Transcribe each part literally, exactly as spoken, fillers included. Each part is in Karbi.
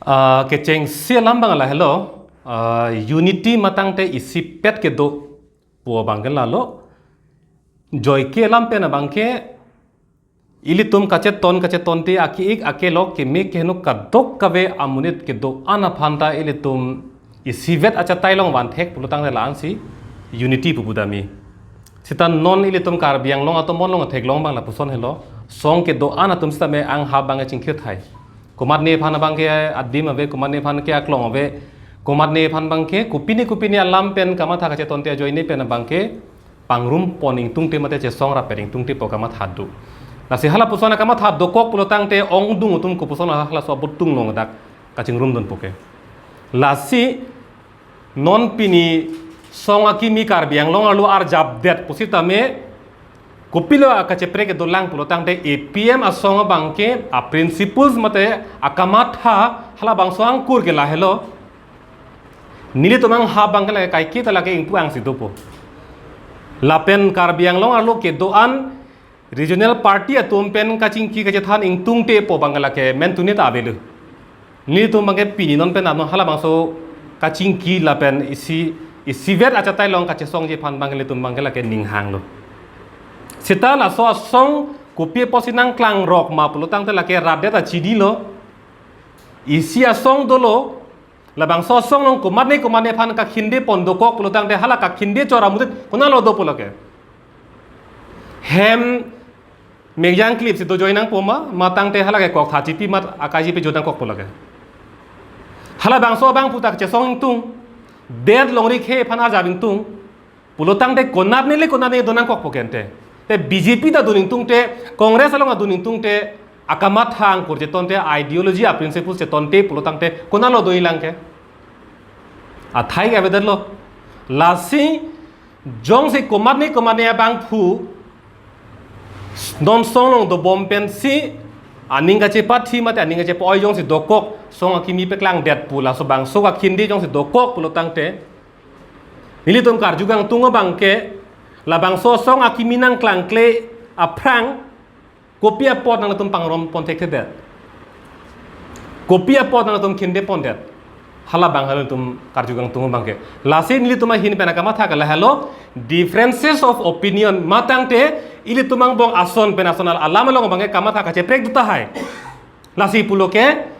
Ah, kechengsi alam abang lahelo, ah, unity matangte isipet kedo pu abang ke lalo. Joike alam pen abang ke ilitum kacheton kachetonte aki-ik akelok keme keheno kadokave amonit kedo-an aphan ta ilitum isivet achatai along vanthek pulotangte la-ansi unity pu budami. Sita non ilitum Karbi Anglong atomon along theklong abang lapuson helo. Song kedo-an atum sitame anghap abang chingkir thai. Komatne aphan abang ke adim ave, komatne aphan ke aklong ave, komatne aphan abang ke kopine kopine alam pen kamatha kachetonte ajoine pen abang ke pangrum pon ingtungte mate chesong rapet ingtungte pu kamatha do. Lasi halapuson akamatha dokok pulotangte ongdung atum kopuson halaso abot tung long dak kachingrum dunpo ke. Lasi non pini song akimi Karbi Anglong arlo arjapdet pusitame kopilo akacheprek kedolang pulotangte A P M asong abang ke a principles mate akamatha halabangso angkur ke lahelo. Nelitum anghap abang ke lake kaiketa lake ingpu angsi dopo. Lapen Karbi Anglong arlo kedo-an regional party atum pen kachingki kachethan ingtungte pu abang ke lake mentunit avelo. Nelitum abang ke pini non pen ano halabangso kachingki lapen isi, isivet achatai along kachesongji aphan abang ke ilitum abang ke lake ninghanglo. Sita laso asong kopi apotsi nangklangrok ma pulotangte lake rat det achidi lo. Isi asong dolo, labangso asong along komatne komatne aphan kakhinde pon dokok pulotangte hala kakhinde chora mutit konatlo dopo lake. Hem mekjang klipsi dojoi nangpo ma, matangte hala ke kok thachipi mat akaiji pe jodang kokpo lake. Halabangso abang putak chesong ingtung, det longri khe aphan ajap ingtung, pulotangte konatne le konatne donang kokpo kente. Te B J P ta dun ingtungte, Congress along adun ingtungte, akamatha angkur chetonte, ideology a principles chetonte pulotangte konatlo doilang ke. Athai ke avedetlo. Lasi jongsi komatne komatne abangphu non song along dobom pensi aning kachepathi mate aning kachepa-oi jongsi dokok, song akimi peklangdet pu laso bangso kakhinde jongsi dokok pulotangte nelitum karju kangtung abang ke labangso song akimi nangklangkle aphrang kopi apot nangtum pangrum pon thekthedet? Kopi apot nangtum khinde pondet? Halabang halatum karju kangtung abang ke. Lasi nelitum ahin pen akamatha ke lahelo differences of opinion matangte ilitum angbong ason pen ason alam along abang ke kamatha kacheprek do tahai. Lasi pulo ke,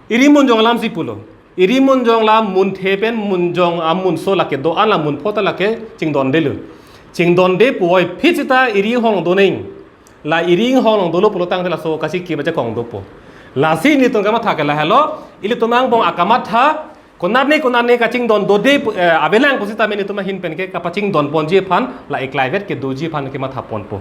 iri munjong alamsi pulo. Iri munjong la munthe pen munjong amunso lake do-an la munpho ta lake chingdondelo. Chingdonde puvoiphit sita iri inghong doning. La iri inghong dolo pulotangte laso kachingki bacha kong dopo. Lasi nelitum kamatha ke lahelo, ilitum angbong akamatha, konatne konatne kachingdon dode pu, eh, avelang pusitame nelitum ahin pen ke kapachingdon ponji aphan, la eklaivet kedoji aphan kematha ponpo.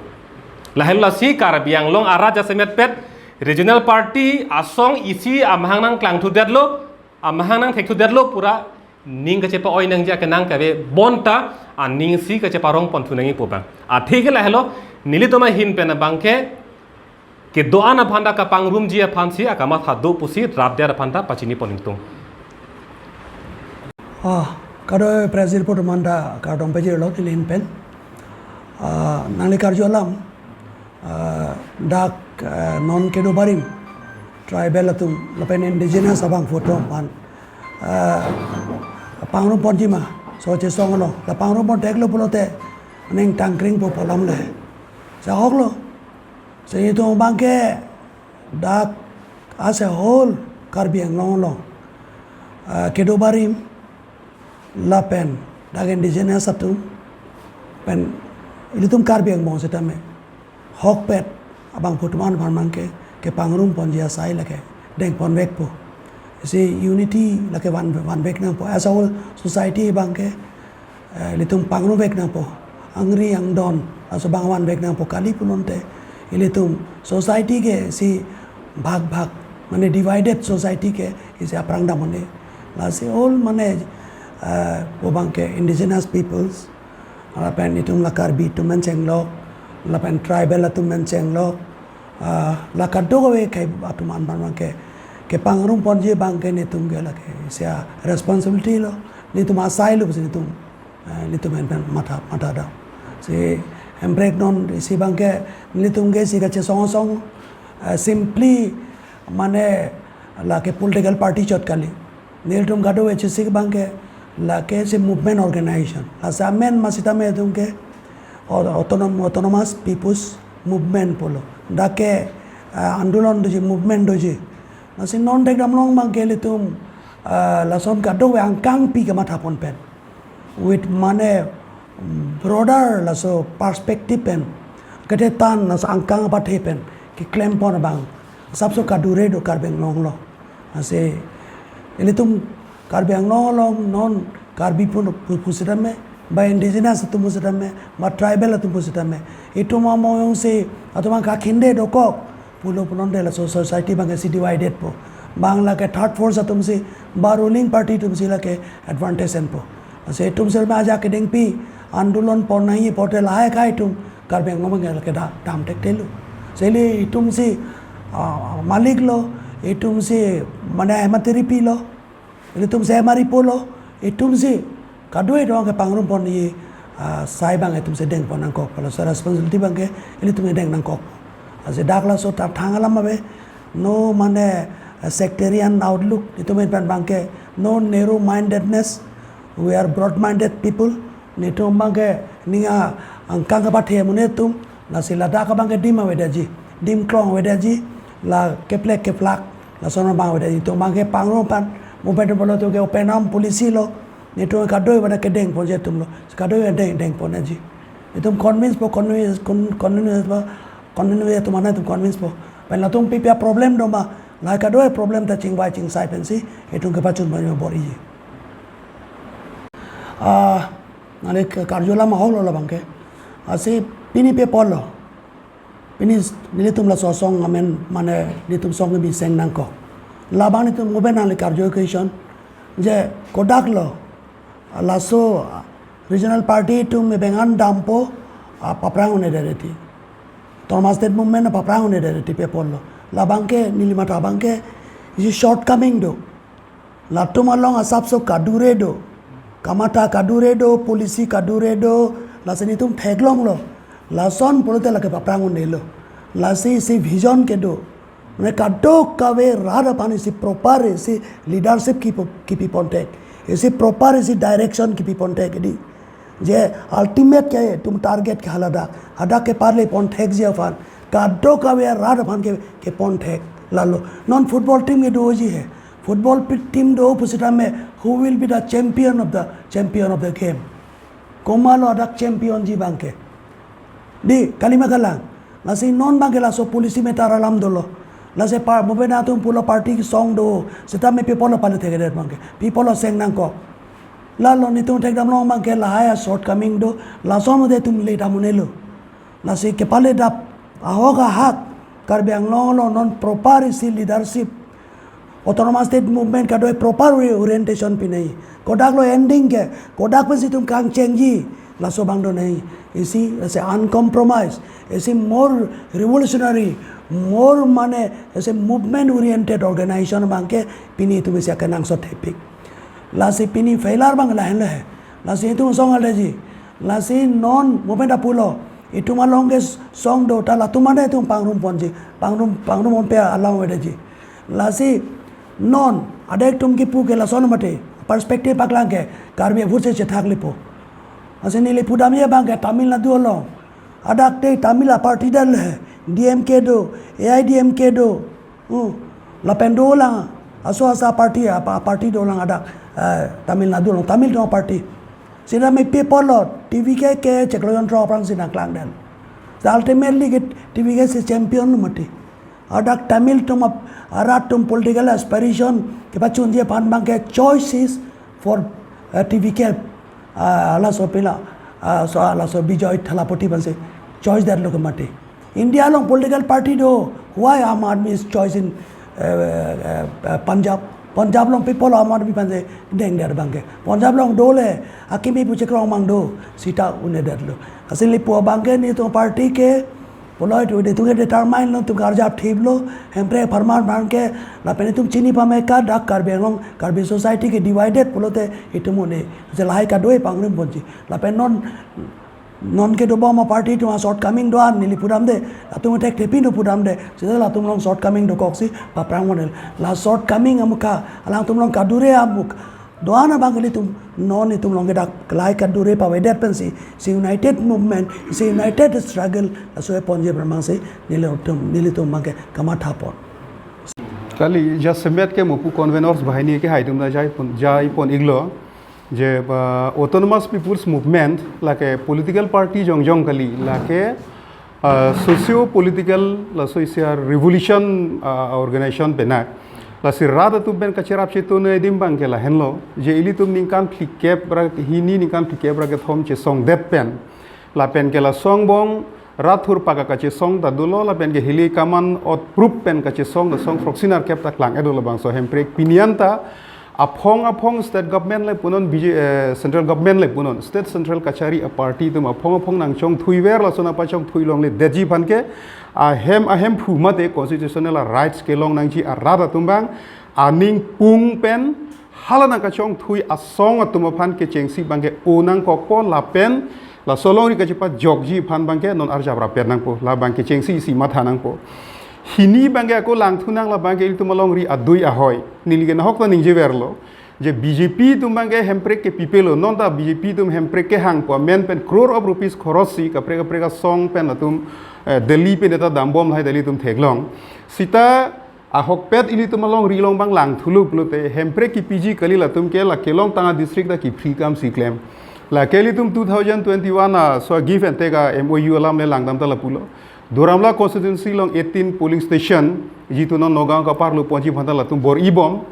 Lahelo lasi Karbi Anglong arat jasemetpet regional party asong isi amahang nangklangthudetlo, amahang nangthekthudetlo pura ning kachepa-oi nangji akenang kave bonta aning si kacheparong ponthu nangji pu abang. Athe ke lahelo nelitum ahin pen abang ke kedo-an aphan ta kapangrumji aphansi akamatha do pusi rapdet aphan ta pachini pon ingtung. Ah, kado press report manda kardom pejirlo neli ahin pen. Ah, nangli karju alam, ah, dak, ah, non kedo barim, tribal atum, lapen indigenous abangphu atum aphan, ah, pangrum ponji ma, so chesong lo, la pangrum pon theklo pulote, ning tangkring po polam le. Sa hok lo. Sa itum abang ke dak as a whole Karbi Anglong along, ah, kedo barim, lapen dak indigenous atum pen ilitum Karbi Anglong sitame hokpet abangphu atum aphan abang ke kepangrum ponji asai lake deng ponvekpo. Isi unity lake van, vanvek nangpo. As a whole society abang ke, eh, ilitum pangrumvek nangpo. Angri angdon laso abang vanvek nangpo kali pulote ilitum society ke isi bhag bhag, mane divided society ke isi aphrang damone. Lasi all mane, eh, pu abang ke indigenous peoples, lapen itum la Karbi atum pen chenglok, lapen tribal atum pen chenglok, ah, la kadokave akhei atum aphan abang ke kepangrum ponji abang ke nelitum ke lake isi a responsibility lo, nelitum asai lo pusi nelitum, ah, nelitum pen pen matha, matha dam. Si emprek non isi abang ke nelitum ke isi kachesong song, ah, simply mane lake political party chot kali. Nelitum kadokave chesik abangke lake si movement organization. Lasi amen masitame itum ke au-, autonom-, autonomous people's movement pulo. Dak ke, ah, andolon doji, movement doji. Lasi non thekdamlong abangke ilitum, ah, lason kadokave angkangpi kamathapon pen with mane, mm, broader laso perspective pen, kete tan laso angkang apathe pen keklempon abang asapso kadure do Karbi Anglong along. Lasi ilitum Karbi Anglong along non Karbi pun pu-, pusitame, ba indigenous atum pusitame, ba tribal atum pusitame, itum amongjongsi atum angka khinde dokok pulo pulote laso society abangke si divided po. Bang lake third force atumsi, ba ruling party atumsi lake advantage enpo. Lasi itum sirma ajak kedengpi andolon pon nangji pulote lahai kai itum Karbi Anglong abangke lake da-, dam thekthe lo. Lasi ili itumsi, ah, malik lo, itumsi mane hematiripi lo. Ilitumsi hemaripo lo, itumsi kadokave do abangke pangrumpon i, ah, sai abang itumsi dengpon nangkok. Laso responsibility abangke ilitum deng nangkok. Lasi dak laso ta thang alam ave, no mane, ah, sectarian outlook, itum pen abangke no narrow mindedness, we are broad minded people. Nelitum abangke ning angkang kapathe amonit atum, lasi ladak abangke dim avedetji, dim klong avedetji, la keplek keplak, lason abang avedetji. Itum abangke pangrum pan, movement pulote ke open arm policy lo, nelitum kadokave abang kedengponji itum lo, kadokave deng, dengponji. Itum convince po, convince, con-, convince po, convince itum mana itum convince po. Pen latum pi pi aproblem do ma, lahai kadokave problem ta chingvai chingsai pensi itum kepachun bor-iji. Ah, nangli ke karju alam ahok lo labangke. Lasi pini paper lo. Pini nelitum laso asong amen mane nelitum asong kimi seng nangkok. Labang nelitum ngoben nangli karju question. Je kodak lo, laso regional party atum me bengan dampo, ah, paphrang un-edet ti. Autonomous State Movement paphrang un-edet ti paper lo. Labangke neli matha abangke isi shortcoming do. Latum along asapso kadure do. Kamatha kadure do, policy kadure do, lasi nelitum theklonglo. Lason pulote lake paphrang un-elo. Lasi isi vision kedo. Mane kadokave rat aphan isi proper isi leadership kipi, kipipon thek. Isi proper isi direction kipipon thek di. Je ultimate ke itum target ke haladak. Hadak keparlepon thekji aphan. Kadokave rat aphan ke, kepon thek. Lalo. Non football team kedoji he. Football pi-, team do pusitame, who will be the champion of the, champion of the game? Komatlo hadak championji abangke? Di, kali ma kalang. Lasi non abangke laso policy matter alam dolo. Lasi pa, movement atum pulo party song do. Sitame pi apotlo pale thekthedet abangke. Pi apotlo seng nangkok. Lalo nelitum thekdamlong abangke lahai a shortcoming do. Lason mode itum le dam un-elo. Lasi kepale dap ahok ahak Karbi Anglong along non proper isi leadership, Autonomous State Movement kadokave proper ori-, orientation pinai. Kodak lo ending ke, kodak pensi itum kangchengji, laso abang do nai. Isi, isi uncompromised, isi more revolutionary, more mane, isi movement oriented organization abangke pini itum isi akenangsot thepik. Lasi pini failure abang lahenlo he. Lasi itum song aldeji. Lasi non movement apulo. Itum along ke song do ta latum mane itum pangrumponji. Pangrum, pangrumpon pe alam avedeji. Lasi non adek atum kipu ke lason mate. Perspective paklang ke Karbi avutsi chethak lipo. Lasi neli pudamji abangke Tamil Nadu along. Hadak te Tamil a party dal he. D M K do, A I D M K do. Hmm. Lapen dolang, aso asa party, apa party dolang hadak, eh, Tamil Nadu along, Tamil do party. Sita me pi apotlo, T V K ke chiklo jontro aphrangsi nangklangdam. So ultimately ke T V K si champion mati. Hadak Tamil atum ap-, arat atum political aspiration kepachunji aphan abangke choice is for, eh, T V K. Ah, laso pila, ah, so, ah, laso Bijoy Thalapathy aphansi choice detlo ke mati. India along political party do, why Aam Aadmi is choice in, eh, eh, eh, Punjab? Punjab along pi apotlo Aam Aadmi aphansi dengdet abangke? Punjab along dole, akimi pu chekrong mang do, sita un-edetlo. Lasi neli pu abangke nelitum party ke, pulo itum, itum ke determine lo, itum karjap thiplo, Hemprek apharman abangke, lapen itum chini pame ke dak Karbi Anglong, Karbi society ke divided pulote itum un-e. Lasi lahai kadokave pangrumponji. Lapen non Non kedobom aparty atum a shortcoming do-an neli pudamde, latum thekthe pin do pudamde, seta latum along shortcoming dokoksi paphrang model. La shortcoming amukha, alangtum along kadure amuk do-an abang ke ilitum, non itum along ke dak kelai kadure pavedet pensi, isi united movement, isi united struggle, laso e ponji abang si, nelitum, nelitum abang ke kamatha pon. Kali, jasemet ke mopu conveners bahini ke haidum da jai pon, jai pon iglo. Je, uh, Autonomous People's Movement, lake political party jongjong kali, lake, uh, socio-political, laso isi a revolution, uh, organization penak. Lasi rat atum pen kacherap chetun adim abang ke lahenlo, je ilitum ningkan phlikep ra hini ningkan phlikep ra kethom chesongdet pen. Lapen ke laso angbong, rat thurpak akachesong ta dolo, lapen ke hili kaman ot prup pen kachesong ta song froksinarkep ta klang-et dolo bangso Hemprek pini anta, aphong aphong state government le punon, B J, eh, central government le punon, state central kachari aparty atum aphong aphong nangchongthuiver, lason apachongthui longledetji aphan ke, ahem ahemphu mate constitutional rights kelong nangji arat atum abang, aning pung pen, hala nangkachongthui asong atum aphan kechengsi abang ke o nangkokpo lapen, laso alongri kachepajokji aphan abang ke non arjap rapet nangpo, la abang kechengsi isi matha nangpo. Hini abang ke ako langthu nang la abang ke ilitum alongri adui ahoi. Neli ke nahok ta ningjeverlo. Je B J P atum abang ke Hemprek kepipelo, non ta B J P atum Hemprek kehangpo, amen pen crore of rupees khoros si, kaprek kaprek asong pen atum, eh, Delhi pen eta dambom lahai Delhi atum theklong. Seta ahokpet ilitum alongri along abang langthulo pulote, Hemprek kepiji kali latum ke la kelongtang a district ta kepri kam si klem. Lake ilitum two thousand twenty-one a so give and take a M O U alam le langdam ta lapulo. Duar Amla constituency along eighteen polling station, jitu non Nagaon kaparlo ponji aphan ta latum bor-ibom,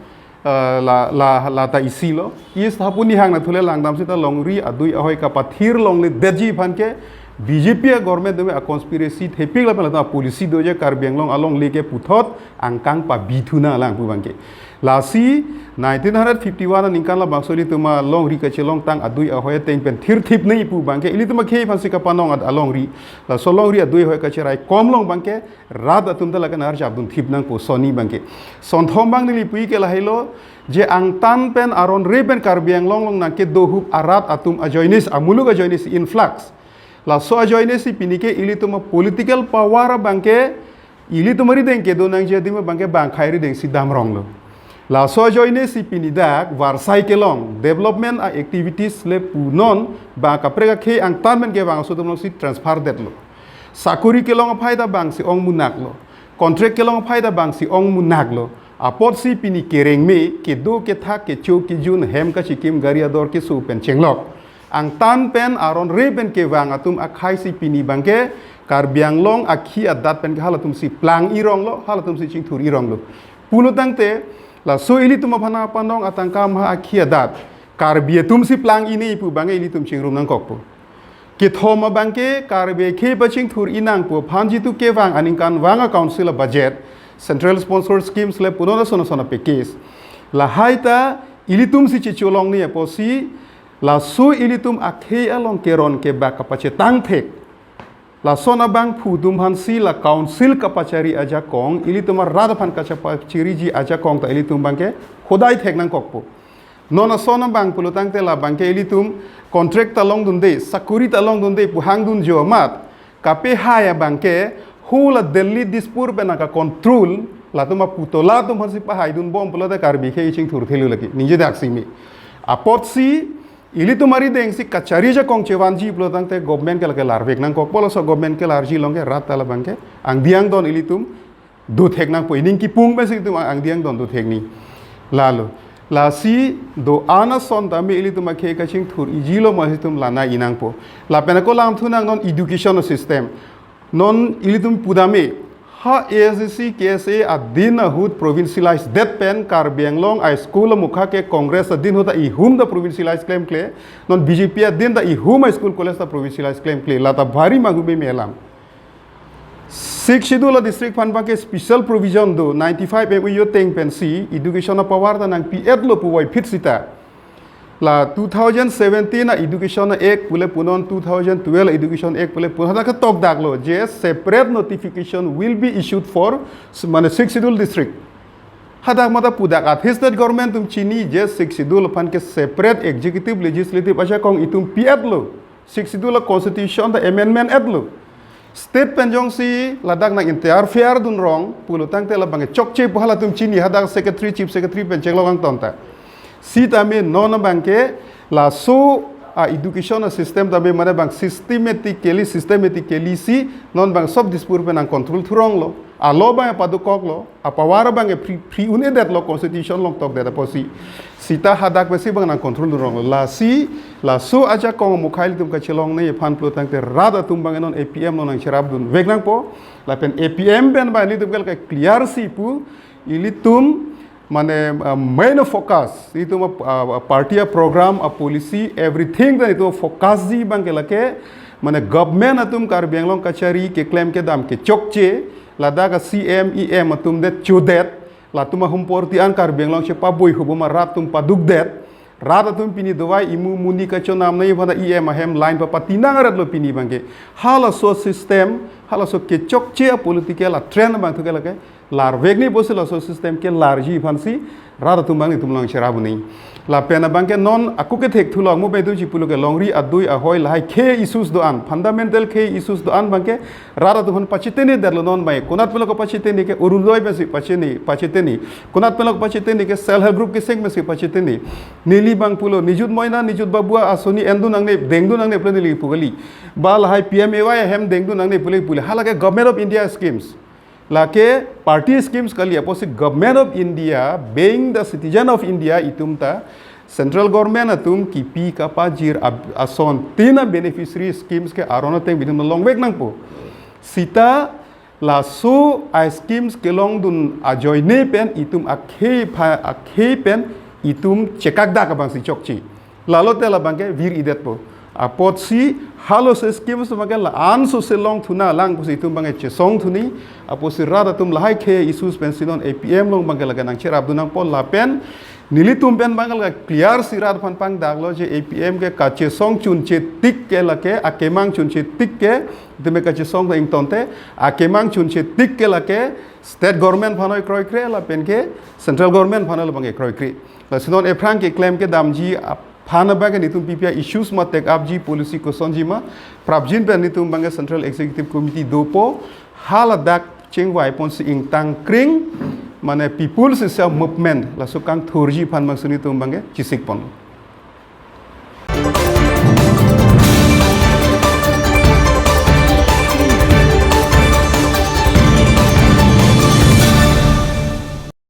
eh, la, la, la ta isilo. East hapu nihang nathule langdam seta longri adui ahoi kapathir longledetji aphan ke B J P a government atum a conspiracy thepik lapen latum a policy do je Karbi Anglong alongle ke puthot angkang pabithu nanglang pu abang ke. Lasi nineteen hundred fifty-one aningkan labangso ilitum alongri kachelongtang adui ahoi ateng pen thirthip nangji pu abang ke, ilitum akhei aphan si kapanong ad alongri. Laso alongri adui ahoi kacheraikom along abang ke, rat atum ta lake nang arjapdun thip nangpo sonni abang ke. Sonthom abang neli pu-i ke lahailo, je angtan pen aron re pen Karbi Anglong along nangkedo ahup arat atum ajoine si, amuluk ajoine si influx. Laso ajoine si pini ke ilitum a political power abang ke, ilitum arideng kedo nangji adim abang ke bang akhai arideng si damronglo. Laso ajoine si pini dak varsai kelong development a activities le punon, bang kaprek akhei angtan pen kevang aso atum along si transfer detlo. Sakori kelong aphai ta bang si ong munaklo. Contract kelong aphai ta bang si ong munaklo. Apotsi pini kerengme, kedo kethak, kecho kejun, hem kachikim, gari ador keso pen chenglok. Angtan pen aron re pen kevang atum akhai si pini abang ke, Karbi Anglong akhi adat pen ke halatum si plang-ironglo, halatum si chingthur-ironglo. Pulo tangte, laso ilitum aphan panong atangka ma akhi adat, Karbi atum si plang-ine pu abang ke ilitum chingrum nangkokpo. Kethom abang ke Karbi akhei pachingthur-i nangpo aphan jitu kevang aningkanvang a council a budget, central sponsor schemes le punon ason ason a package. Lahai ta ilitum si checholongne apotsi, laso ilitum akhei along keron kebak kapachetang thek. Lason abangphu atum aphan si la council kapachari ajakong, ilitum arat aphan kachapachiriji ajakong ta ilitum abang ke hodai thek nangkokpo. Non ason abang pulo tangte la abang ke ilitum contract ta longdunde, sakori ta longdunde pu hangdun jo amat, kapehai abang ke, hala Delhi Dispur pen nangka control, latum aputola atum aphan si pahaidunbom pulote Karbi akhei chingthur thelu lake, ningje daksi me. Apotsi, ilitum arideng si kachari ajakong chevanji pulo tangte government ke lake larvek nangkokpo, laso government kelarji along ke rat ta la abang ke angdiang don ilitum do thek nangpo, ining kipung pen si itum ang, angdiang don do thek ni. Lalo, lasi do-an ason tame ilitum akhei kachingthur-iji lo ma si itum lanai-i nangpo. Lapen ako langthu nang non education system. Non ilitum pudame, ha A S D C, K S A adin ahut provincialize det pen Karbi Anglong a school amukha ke Congress adin ahut ta ihum ta provincialize klemkle, non B J P adin ta ihum a school college ta provincialize klemkle, la ta bhari manghu meme alam. Sixth Schedule a district aphan abang ke special provision do, ninety-five M O U ateng pensi education a power ta nangpi-etlo puvoiphit sita. La two thousand seventeen a Education Act pule punon, two thousand twelve Education Act pule punon, hadak ketok daklo je separate notification will be issued for, mane, Sixth Schedule district. Hadak mata pudak, athe state government atum chini je Sixth Schedule aphan ke separate executive, legislative ajakong itum pi-etlo. Sixth Schedule a constitution ta amendment etlo. State pen jongsi ladak nang interfere dun rong pulo tangte labang chokche pu halatum chini, hadak secretary, chief secretary pen cheklok angton ta. Sitame non abangke laso a education a system tame mane bang systematically, systematically si non bang sob Dispur pen nang control thurong lo. Alo bang padukok lo, apower bang free, free un-edetlo, constitution along tokdet apotsi. Sita hadak pensi bang nang control thurong lo. Lasi, laso ajakong mukhai ilitum kachelongne aphan pulo tangte rat atum bang non A P M along nang cherap dunvek nangpo. Lapen A P M pen bang ilitum kal ke clear si pu, ilitum mane, uh, main focus, itum, uh, party a program, a policy, everything ta itum focus ji bang ke lake, mane government atum Karbi Anglong kachari keklem kedam kechokche, ladak a C M, E M atum det chodet, latum ahum porti an Karbi Anglong chepabuihup ma rat atum padukdet, rat atum pini dovai imu muni kachonam nai pada E M ahem line pa patinang rat lo pini bang ke. Halaso system, halaso kechokche a political a trend bang thu ke lake larvek ni pusi laso system ke larji aphansi rat atum bang itum along cherap un-e. Lapen abang ke non ako kethek thulong mo bedu ji pulo ke longri adui ahoi lahai khei issues do-an, fundamental khei issues do-an bang ke rat atum aphan pachiteni detlo non bang. Konat pulo ke pachiteni ke Orunodoi pensi pachini, pachiteni. Konat pulo ke pachiteni ke self help group keseng pensi pachiteni. Neli bang pulo nijut moina, nijut babua asoni endun nangne, dengdun nangne pulo neli pu kali. Ba lahai P M A Y ahem dengdun nangne pulo pulo. Halake Government of India schemes. Lake party schemes kali apotsi Government of India, being the citizen of India, itum ta Central Government atum kipi kapajir ab-, ason tina beneficiary schemes ke aron ateng bitum longvek nangpo. Sita laso a schemes kelongdun ajoine pen itum akhei pha-, akhei pen itum chekakdak abang si chokche. Lalo te labang ke vir-edetpo. Apotsi halaso schemes bang ke la-an so se longthu nanglang pusi itum bang ke chesong thu ni. Apotsi rat atum lahai khei issues pensi non A P M along bang ke lake nang cherap dun nangpo lapen nelitum pen bang ke lake clear si rat aphan pangdaklo je A P M ke kachesong chunche tik ke lake akemang chunche tik ke, itum ke kachesong ta ingtonte, akemang chunche tik ke lake state government aphan oi kroikre lapen ke central government aphan labang ke kroikre. Lasi non ephrang keklem kedamji aphan abang ke nelitum P P I issues ma take up ji, policy kosonji ma prapjin pen nelitum bang ke Central Executive Committee dopo, haladak chingvai ponsi ingtang kring, mane people sisa movement laso kangthurji aphan bangsi nelitum bang ke chesik pon.